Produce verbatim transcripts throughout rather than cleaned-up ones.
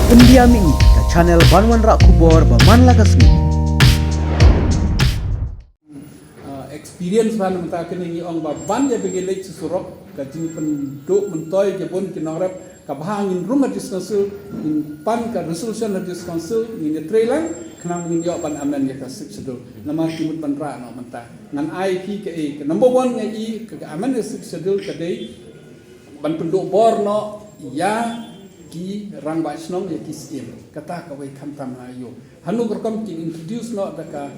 Pyndiam ïa ngi ka channel ban wanrah khubor ba man la ka sngi. Ah, experience ba namar ta kane ngi ong ba ban ïa ba ngi leit sha surok ka jingpynduh myntoi ka bun ki nongrep, ka bha ngin rung ha District Council, ngin pan ka resolution ha District Council, ngin ïatreilang khnang ngin ïoh ban amend ïa ka Sixth Schedule. Namar ki mut ban rah noh mynta. Ngan ai phi ka, eh, ka number one nga i ka, ka amend ïa Sixth Schedule ka dei ban pynduh bor noh ïa ki rangbah shnong, ïa ki syiem. Kata kawei. Khamtam ha ïoh hano ka rukom kin introduce noh da ka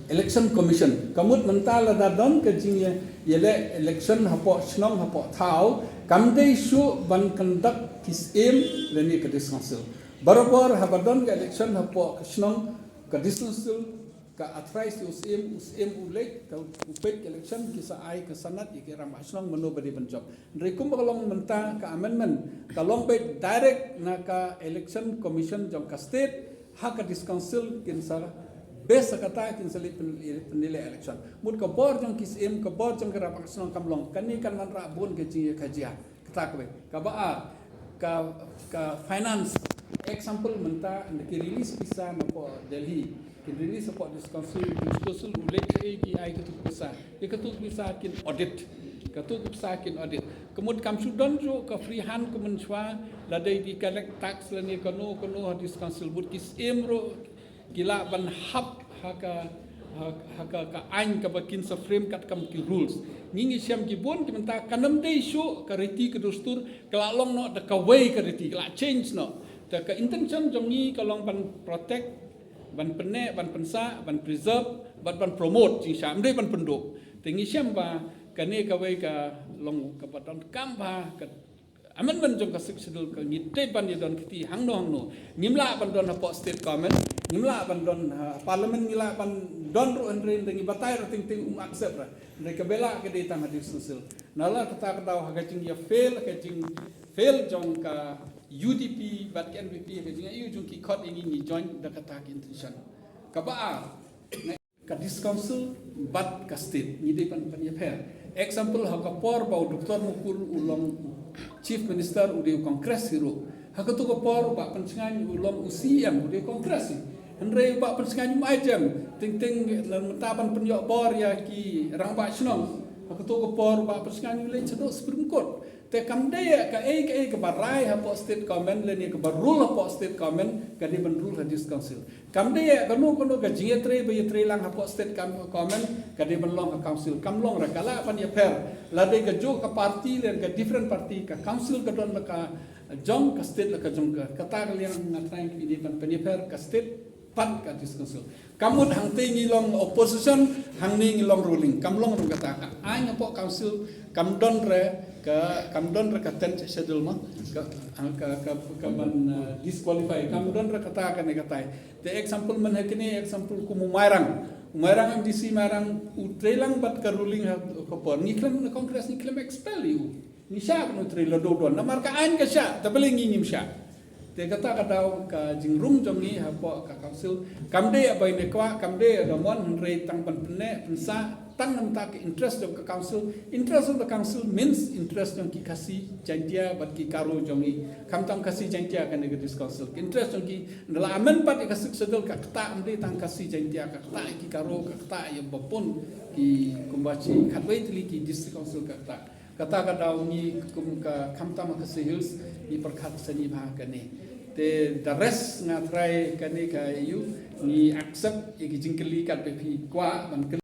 election commission. Ka mut mynta lada don ka jingïa, ïaleh election hapoh shnong hapoh thaw, kam dei shuh ban conduct ki syiem lane ka District Council. Barabor haba don ka election hapoh ka shnong, ka District Council ka authorize ïa u syiem, u syiem u leit, ka u peit ka election, ki sa ai ka sanad ïa ki rangbah shnong mano ba dei ban jop. Hynrei kumba ka long mynta ka amendment ka long beit direct na ka election commission jong ka state, ha ka District Council kin sa base ha kata kin sa leit pyn-, pynleh election. Mut ka bor jong ki syiem, ka bor jong ki rangbah shnong kam long. Kane kan wanrah bun ka jingïakajia. Kata kawei. Kaba ar, ka, ka finance. Example mynta, ynda ki release pisa napoh Delhi, kin release hapoh District Council, District Council u leit shaei ki ai katu ka pisa. Ïa katu ka pisa kin audit. Katu ka pisa kin audit. Ka mut kam shu don shuh ka free hand kum mynshwa, lada ki collect tax lane kano kano ha District Council, mut ki syiem ruh ki lah ban hap ha ka, ha, ha ka, ka aiñ kaba kin sa frame katkam ki rules. Ngi ngi shem ki bun ki mynta, kan ym dei shuh ka riti ka dustur, ka lah long noh da kawei ka riti, ka lah change noh. Te ka intention jong ngi ka long ban protect, ban pynneh, ban pynsah, ban preserve, bad ban promote jingshah, ym dei ban pynduh. Te ngi shem ba kane kawei ka long kaba donkam bha ka amendment jong ka Sixth Schedule, ka ngi dei ban ïa don kti hangno hangno. Ngim lah ban don hapoh state government, ngim lah ban don ha parliament, ngi lah ban don ruh hynrei ngi batai ruh teng teng um accept ruh. Hynrei kaba lah ka dei tang ha District Council. Nalor kata ka daw ha ka jingïa fail, ha ka jing fail jong ka U D P bad ka N P P, ha ka jingïa ïoh jong ki khot ïa ngi, ngi join da kata ka intention. Kaba ar, ka District Council bad ka state ngi dei ban pynïapher. Example, ha ka por ba u Doctor Mukul u long Chief Minister, u dei u Congress hi ruh. Ha katu ka por u Bah Pynshngaiñ u long u C E M, u dei u Congress hi. Hynrei u Bah Pynshngaiñ um ai jem, teng teng lada mynta ban pynïoh bor ïa ki rangbah shnong. Ha katu ka por u Bah Pynshngaiñ u leit shaduh Supreme Court. Te kam dei ïa kaei kaei kaba rai hapoh state government lane kaba rule hapoh state government ka dei ban rule ha District Council. Kam dei ïa kano kano ka jingïatrei ba ïatrei lang hapoh state gov-, government ka dei ban long ha council. Kam long ruh, ka lah ban ïapher. Lada ka juh ka party lane ka different party, ka council ka don la ka jong, ka state la ka jong ka. Kata ka liang nga trai ngi dei ban pynïapher ka state bad ka District Council. Kam mut hangtei ngi long opposition, hangne ngi long ruling. Kam long ruh kata. Ka aiñ hapoh council kam don ruh ka, kam don ruh ka tenth schedule ma, ka, ka, ka, ka ban, uh, disqualify. Kam don ruh kata kane katai. Te example mynne kane, example kum u Mairang. U Mairang, M D C Mairang u trei lang bad ka ruling ha ka por. Ngi khlem, na Congress ngi khlem expel ïa u. Ngi shah ban u trei lada u don. Namar ka aiñ ka shah, te balei ngi ngim shah. Te kata ka daw ka jingrung jong ngi hapoh ka council. Kam dei ïa ba ine kwah, kam dei ïa da mon, hynrei tang ban pynneh pynsah tang namar ka interest jong ka council. Interest of the council means interest jong ki Khasi Jaiñtia bad ki Garo jong ngi. Khamtam Khasi Jaiñtia kane ka District Council. Interest jong ki, ynda la amend pat ïa ka Sixth Schedule, ka ktah ym dei tang Khasi Jaiñtia, ka ktah ïa ki Garo, ka ktah ïa ba bun ki, kumba shi khatwei tylli ki District Council ka ktah. Kata ka daw ngi kum ka khamtam ka Khasi Hills ngi pyrkhat sani bha kane. Te the rest nga trai kane ka ïa u ngi accept ïa ki jingkylli katba phi kwah ban kylli.